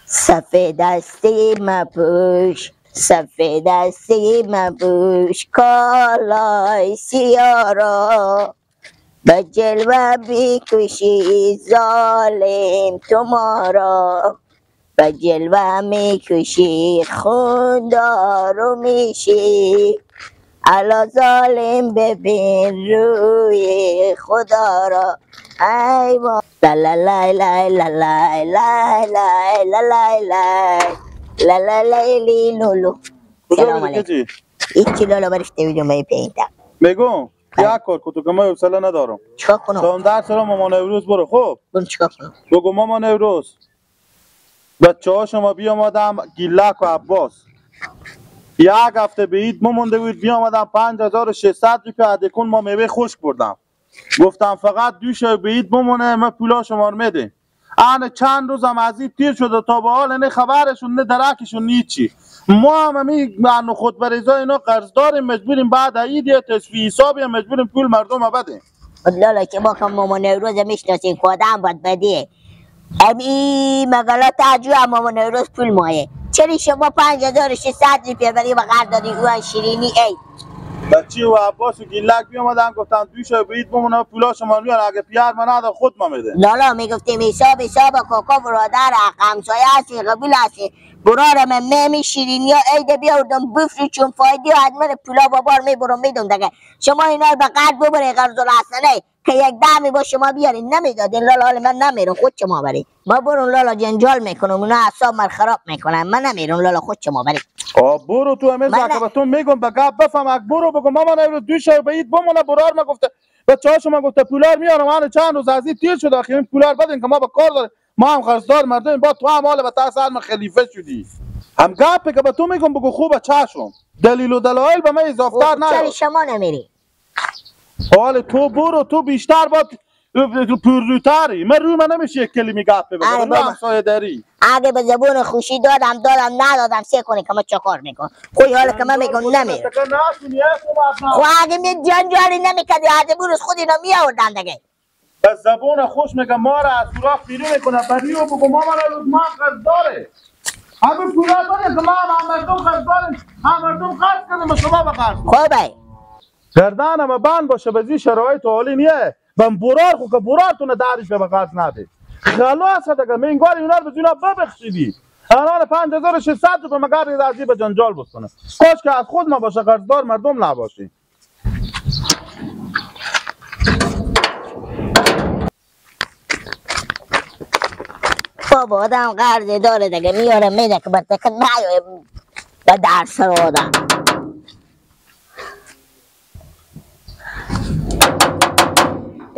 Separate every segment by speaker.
Speaker 1: سفید دستی مپوش، سفید دستی مپوش، کالای سیارا به جلوه بیکشی ظالم تو ما را، به جلوه میکشی خوندارو میشی، الا ظالم ببین روی خدا را. ای با لا لا لا لا لا لا لا لا لا لا لا لا لا لی لولو. سلام علیکم. هیچی لالا برش تلویزیون می پینتا.
Speaker 2: میگم یک کار کو تو که من حوصله ندارم.
Speaker 1: چیکار کنم؟
Speaker 2: تا درس را مامان نوروز برو. خب
Speaker 1: برو چیکار کنم؟
Speaker 2: بگو مامان نوروز بچه ها شما بیامدم گیلک و عباس یک هفته به عید مونده بود، بیامدم 5600 روپیه ادکون ما میوه خشک بردم، گفتم فقط دو شب به عید بمونه ما پولا شما رو میدیم. آن چند روزم از عید تیر شده تا به حال نه خبرشون نه درکشون هیچی. ما هم می خود بریزا اینا قرض داریم، مجبوریم بعد عید یا تصفیه حساب یا مجبوریم پول مردم بدیم.
Speaker 1: لالا که ما که مامان نوروز میشناسیم کدام باید بدی. امی مگلا تاجو مامان نوروز پول مایه. چرا شما 5600 روپیه برای قرض دادی او شیرینی ای؟
Speaker 2: بچه و عباس و گیلک بیامدن گفتن دوی شب عید بمونه پولا شما میان، اگه پیار من نده خود ما میده.
Speaker 1: لالا میگفتیم حساب حساب کاکا برادر همسایه هستی قبول هستی برار من می شیرینی ها عید بیاوردم بفری چون فایده حتما پولا بابار میبرم میدم دیگه. شما اینا رو به قرض ببره قرض الحسنه که یک دمی با شما بیارین نمیدادین. لالا حال من نمیرم خود شما برید. ما برون لالا جنجال میکنم اونا اعصاب من خراب میکنن، من نمیرم لالا خود شما برید.
Speaker 2: آ برو تو همه زکه به تو میگم به گپ بفهم. اگ برو بگو مامان امروز دو شب به عید بمونه برار ما گفته بچه‌ها شما گفته پولار میارم، من چند روز از عید تیر شد آخه این پولار بدین که ما به کار داریم، ما هم قرضدار مردم با تو هم حال به تاثر من خلیفه شدی. هم گپ که به تو میگم بگو خوبه چشم دلیل و دلایل به من اضافه تر نه.
Speaker 1: شما نمیری
Speaker 2: حال تو برو تو بیشتر با پرروتری من روی من نمیشه یک کلمه گپ بزنم همسایه داری.
Speaker 1: اگه به زبون خوشی دادم دادم ندادم سه کنی که من چه کار میکنم خوی حالا که من میگم نمیرم. خب اگه می جنجالی نمیکردی از بروز خود اینا میآوردن دیگه.
Speaker 2: به زبون خوش میگم ما را از سوراخ بیرون میکنه بریو بگو ما من ما قرض داره همه پولا داره که ما هم مردم قرض داریم، هم مردم قرض کردیم شما به قرض.
Speaker 1: خب
Speaker 2: گردنم بند باشه به زی شرایط عالی نیه بم برار خو که برارتون درش به قرض نده خلاص دیگه. من انگار اینا رو به اینا ببخشیدی الان 5600 روپیه مگر از به جنجال بکنه. کاش که از خود ما باشه قرضدار مردم نباشی.
Speaker 1: بابا آدم قرض داره دیگه میاره میده که برتکن نیایه به درس رو آدم.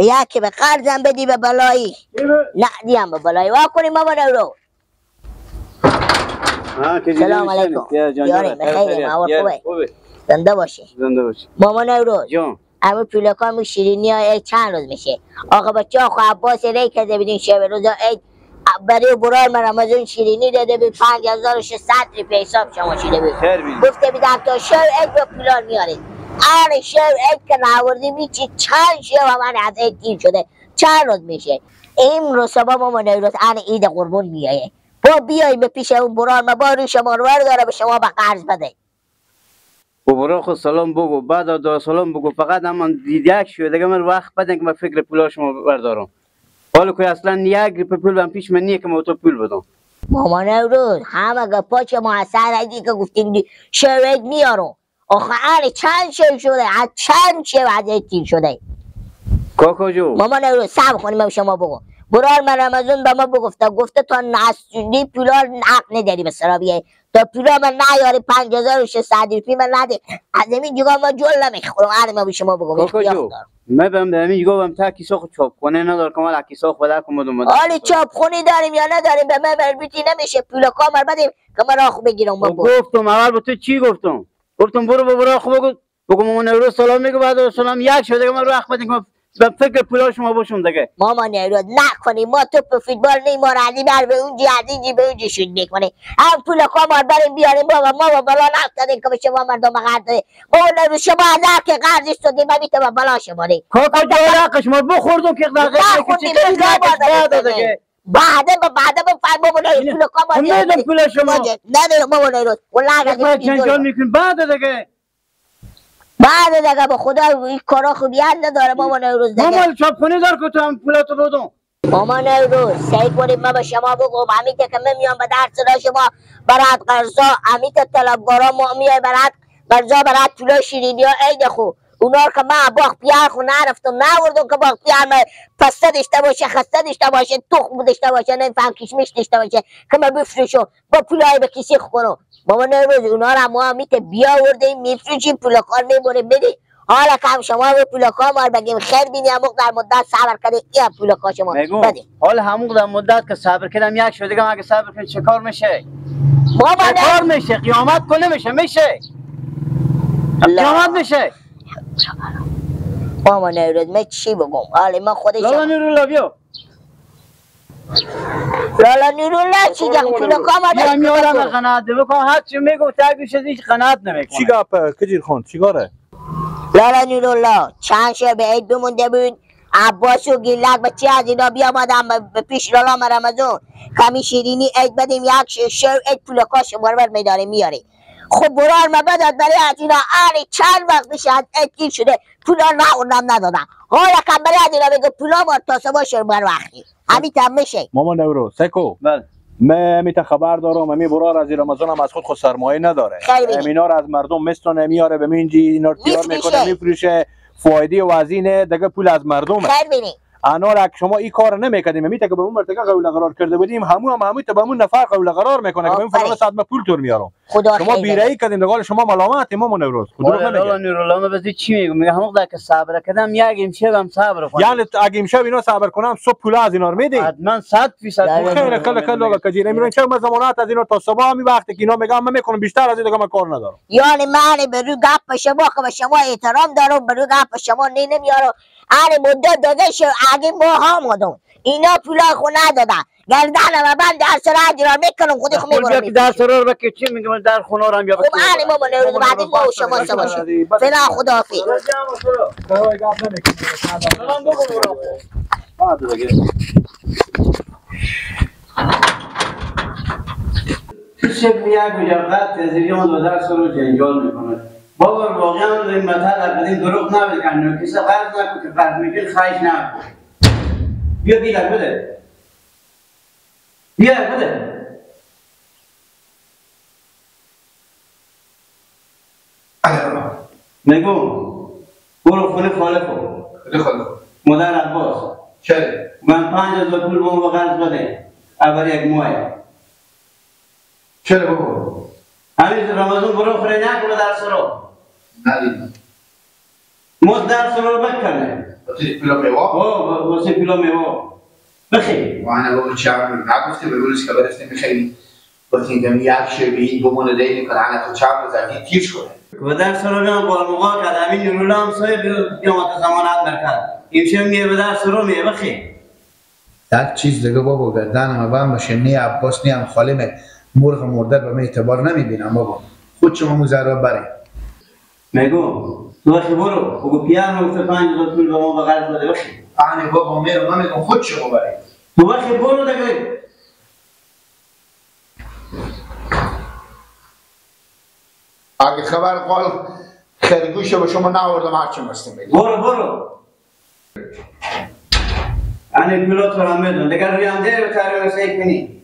Speaker 1: یکی به قرضم بدی به بلایی نه دیم به بلایی وا کنیم مامان رو. سلام علیکم. یاریم بخیریم اول خوبه زنده باشی.
Speaker 3: زنده باشی
Speaker 1: مامان رو جان. اما پیلکان شیرینی های چند روز میشه آقا بچه آقا عباس ری کرده بدین شب روز عید برای برار من رمضان شیرینی داده به 5600 روپیه حساب شما شده بود. گفته بیدم تا شب عید به پولار میارید. آره شب عید که نآوردیم هیچی چند شب من از عید دیر شده چند روز میشه. امروز صبح مامان روز آن عید قربون میایه با بیای به پیش اون برار ما با روی شما رو داره به شما به قرض بده.
Speaker 3: برا خود سلام بگو بعد دو سلام بگو فقط من یک شده دیگه من وقت بدن که من فکر پولا شما بردارم. حالا که اصلا یک روپیه پول من پیش من نیه که من تو پول بدم.
Speaker 1: مامان روز همه گپا چه ما اثر عیدی که گفتیم شب عید میارم آخه آره چند شب شده از چند شب از عید تیر شده.
Speaker 3: کاکا جو
Speaker 1: مامان روز صبر کنیم به شما بگو برار من رمضان به ما بگفته گفته تا نسلی پولار حق نداری به سرابیه تا پولا من نیاری 5600 روپیه من نده از همین جگاه ما جل نمیخورم. آره ما به شما بگم
Speaker 3: کاکا جو من به همین جگاه بهم تا کیسه خود چاپ خونه ندار که من کیسه خود بده کنم.
Speaker 1: حالی چاپ خونه داریم یا نداریم به من مربوطی نمیشه پولا کامل بدیم که من راخ بگیرم.
Speaker 3: گفتم اول به تو چی گفتم؟ گفتم برو برو خو بگو بگو مامان نوروز سلام میگه بعد سلام یک شده که من راخ بدیم که به فکر پولا شما باشم دیگه.
Speaker 1: مامان نوروز نکنی ما توپ فوتبال نی ما را بر به اونجی از اینجی به اونجی شد میکنی هم پول کامل بریم بیاریم بابا ما با بلا نفتادیم که به شما مردم قرض دادیم. مامان نوروز شما از که قرضش دادیم من میتونم بلا شما دیم.
Speaker 3: کاکا جان حقش ما بخوردم که
Speaker 1: نخوردیم. بعدا بفهم بابا نوروز پول کام
Speaker 3: میدم پول شما
Speaker 1: ندارم بابا نوروز والله
Speaker 3: اگه جنجال میکنی بعد دیگه
Speaker 1: بعد دیگه با خدا این کارا خوبیت نداره بابا نوروز دیگه
Speaker 3: مال چاپخونه دار که تو هم پولاتو بدم.
Speaker 1: ماما نوروز سعی کنیم من به شما بگم همین که من میام به درس را شما برات قرضا همین طلبگارا ما میای برات قرضا برات پولا شیرینی ها عید خو اونا که من باغ پیار خو نرفتم نوردم که باغ پیار من پسته داشته باشه خسته داشته باشه تخم داشته باشه نمیفهم کشمش داشته باشه که من بفروشم با پولای به کیسه خورم. بابا نوروز اونا را ما میته بیاوردیم میفروشیم پول کار میبریم بدیم. حالا که هم شما به پول کار ما بگیم خیر بینی همون در مدت صبر کردیم این پول کار شما بدیم.
Speaker 3: حالا همون در مدت که صبر کردم یک شد دیگه اگه صبر کنی چه کار میشه؟
Speaker 1: بابا
Speaker 3: چه کار میشه؟ قیامت کنه میشه میشه قیامت میشه.
Speaker 1: ماما نوروز من چی بگم؟ حالا من خودش
Speaker 3: لالا نورالله بیا.
Speaker 1: لالا نورالله چی جان پول کام
Speaker 3: داره میارم قناعت بکن هر چی میگم ترگوش هیچ قناعت نمیکنه.
Speaker 2: چی گپه کجیر خان چیکاره؟
Speaker 1: لالا نورالله چند شب به عید بمونده بود عباس و گیلک بچه از اینا بیامدم به پیش لالا رمضان کمی شیرینی عید بدیم یک شب عید پول کاش بربر میداره میاره. خب برار ما بداد برای از اینا آره چند وقت میشه از عید گیر شده پولا نه اونم ندادم. حالا کم برای از اینا بگو پولا ما تا صبح شد بر وقتی همین تم میشه.
Speaker 2: ماما نوروز سکو
Speaker 3: بله
Speaker 2: من میت خبر دارم امی برار از رمضان هم از خود سرمایه نداره. امینا رو از مردم مستونه میاره به منجی اینا رو تیار میکنه میفروشه فایده و ازینه دیگه پول از مردمه.
Speaker 1: خیر بینی
Speaker 2: انا را شما این کار نمیکردیم میته که به اون مرتکه قول قرار کرده بودیم همو هم همو به همون نفر قول قرار میکنه که من فلان ساعت ما پول تور میارم. شما بیرایی کردیم دیگه شما ملامت امام نوروز خدا
Speaker 3: نمیگه. نورالله من بس چی میگم میگم همون که صبر کردم یک امشب هم صبر کنم.
Speaker 2: یعنی اگه امشب اینا صبر کنم صبح پول از اینا رو میدی
Speaker 3: حتما 100%.
Speaker 2: خیر کلا کلا کجی نمیرن چه من زمانات از اینا تا صبح می وقتی که اینا میگم من میکنم بیشتر از این دیگه من کار ندارم.
Speaker 1: یعنی من به رو گپ شما که به شما احترام دارم به رو گپ شما نمیارم. آره مدت داده شد اگه ما هم آدم اینا پولا خو ندادن گردن و من در سر را میکنم خودی خو میبرم.
Speaker 3: خب در سر رو که چی میگم در خونه رو هم یا
Speaker 1: خب آره ماما نوروز بعدی ما و شما سوا فعلا خداحافظ.
Speaker 3: سلام بگو برو.
Speaker 2: بعد دیگه
Speaker 3: شب میاد مجرد تزریان و در سر رو جنجال میکنه. بابا واقعا این مثل بدین دروغ نبید کنه کسی قرض نکن که قرض میگیری خواهش نکن. بیا بیلک بده بیا بده. میگم برو خونه خاله خو.
Speaker 4: خونه خاله خو
Speaker 3: مادر عباس
Speaker 4: چرا؟
Speaker 3: من 5000 پول به اون قرض بده اول یک ماه.
Speaker 4: چرا بابا؟
Speaker 3: همین رمضان برو خونه نکنه درس رو
Speaker 4: ندیدم
Speaker 3: مد درس رو بکنه
Speaker 4: واسه پیلا میوه؟
Speaker 3: واسه پیلا میوه بخیر.
Speaker 4: وانا بابا چند نگفتی به روز که برسیم میخیلی واسه اینکه یک شبیه بمونه دی میکنه انا تو چند روز از این تیر شده
Speaker 3: و درس رو بیام قالمقا کرد همین نورولا هم صاحب بیام تا زمانت مرکز امشب میه به درس رو میه بخیر.
Speaker 4: یک چیز دیگه بابا گردنم بند باشه نه عباس نه هم خالمه مرغ مرده به من اعتبار نمیبینم بابا خود شما موزه را بره.
Speaker 3: میگم تو بخی برو بگو پیار گفته 5000 پول به ما به قرض بده بخی.
Speaker 4: آنی بابا میرم من میگم خود شما بره.
Speaker 3: تو بخی برو دیگه.
Speaker 4: اگه خبر قال خرگوش به شما نآوردم هرچی مستم بگی.
Speaker 3: برو برو. آنی پولات رو هم بدون دیگه روی هم دیر به تحریم سعی کنی.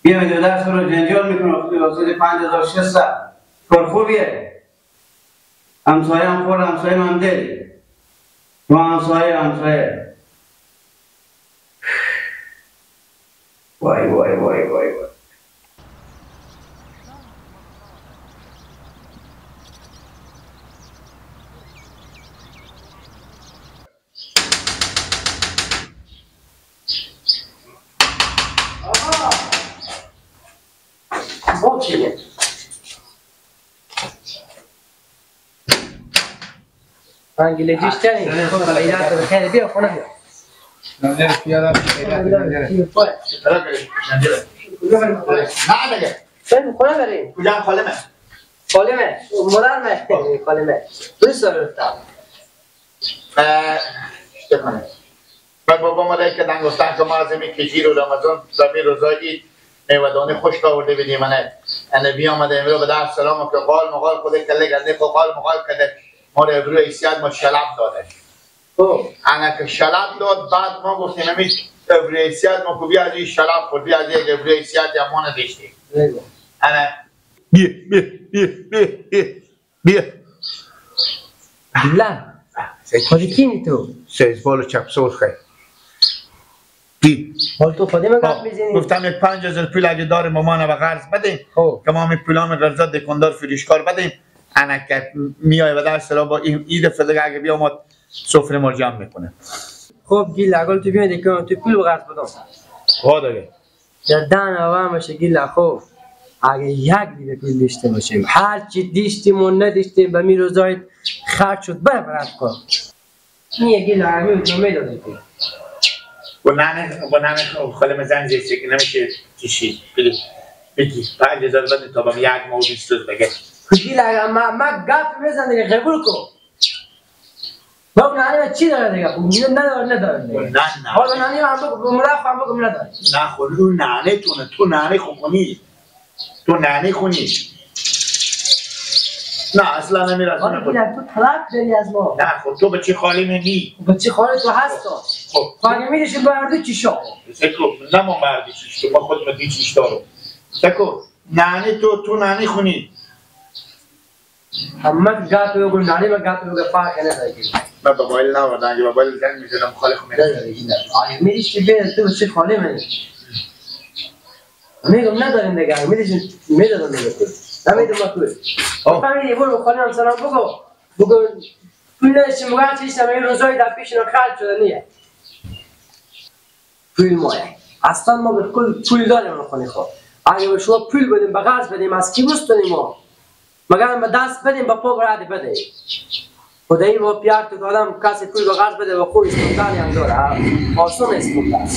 Speaker 3: بیا میده درس رو جنجال میکنه واسه 5600 کار خوبیه. همسایه هم خور همسایه هم دل و همسایه همسایه وای وای وای وای وای.
Speaker 5: انگلیسیش چنی؟ خیلی بیا خونه بیا.
Speaker 4: نه دیگه.
Speaker 5: بریم خونه بریم.
Speaker 4: کجا خالمه؟
Speaker 5: خالمه، مادرمه، خالمه. دوست دارم.
Speaker 4: چه کنه؟ من بابا ما کدن گفتن که ما از این کشیر و رمضان زمین روزای میوه‌دانه خشک آورده بدیم. انا بیامده امرو به در سلام که قال مقال خود کله گنده خو قال مقال کده ما رو ابرو حیثیت ما شلب داده. انا که شلب داد بعد ما گفتیم همین ابرو حیثیت ما که بیا از این شلب خورد بیا از یک ابرو حیثیت یا ما نداشتیم. انا بیا بیا بیا بیا بیا بیا
Speaker 5: لا خودی کی تو؟
Speaker 4: سیزبال و چپ سرخه بی
Speaker 5: حال تو خودی من گفت میزنی؟
Speaker 4: گفتم یک 5000 پول اگه داره مامان به قرض بدیم که ما می پولام قرض دکاندار فروشکار بدیم. انا که میای و در سلا با این عید فدق اگه بیامد سفره ما جمع میکنه.
Speaker 5: خب گیل اگل تو بیای دکان تو پول به قرض بدم.
Speaker 4: خب دیگه
Speaker 5: جدن عوامش گیل. خب اگه یک دیگه پول داشته باشیم هر چی داشتیم و نداشتیم به می روزای خرج شد بره برات کن. این گیل همین جمعه داده پول.
Speaker 4: و ننه خاله مزن زیسته که نمیشه کشید بگی 5000 بده تا با یک ماه و 20 روز بگه.
Speaker 5: گیل اگه ما گپ میزن دیگه قبول کن. بابا ننه چی داره دیگه؟ خب نداره نداره دیگه.
Speaker 4: نه نه
Speaker 5: حالا ننه هم بگو مرخ هم بگو نداره.
Speaker 4: نه خب اون ننه تونه تو ننه خونی تو ننه خونی. نه اصلا نمیرسونه.
Speaker 5: آره تو طلب داری از ما.
Speaker 4: نه خب تو بچه خالی منی.
Speaker 5: بچه خالی تو هست تو.
Speaker 4: خب
Speaker 5: اگه میدیشی بردی چی شو؟
Speaker 4: سکو نه ما مردی چیش تو ما خود ما دی چیش دارم. سکو ننه تو ننه خونی.
Speaker 5: همه گپ بگو ننه ما گپ بگو فرق نداره.
Speaker 4: من موبایل نبردم اگه موبایل زنگ میزدم خالی خونی.
Speaker 5: نه میدیشی به تو بچه خالی منی. میگم نداریم دیگه میدیشی میدادم دیگه. نمیدونم تو. فهمیدی برو خالی هم سلام بگو بگو پول نداشتیم بگو هرچی داشتم این روزای در پیش اینا خرج شده نیه پول مایه اصلا ما به کل پول داریم خانه خود. اگه به شما پول بدیم به قرض بدیم از کی بستونیم ما مگر به دست بدیم به پا برده بده خدایی با پیار تو آدم کسی پول به قرض بده و خوب استمتانی هم داره آسان استمتان.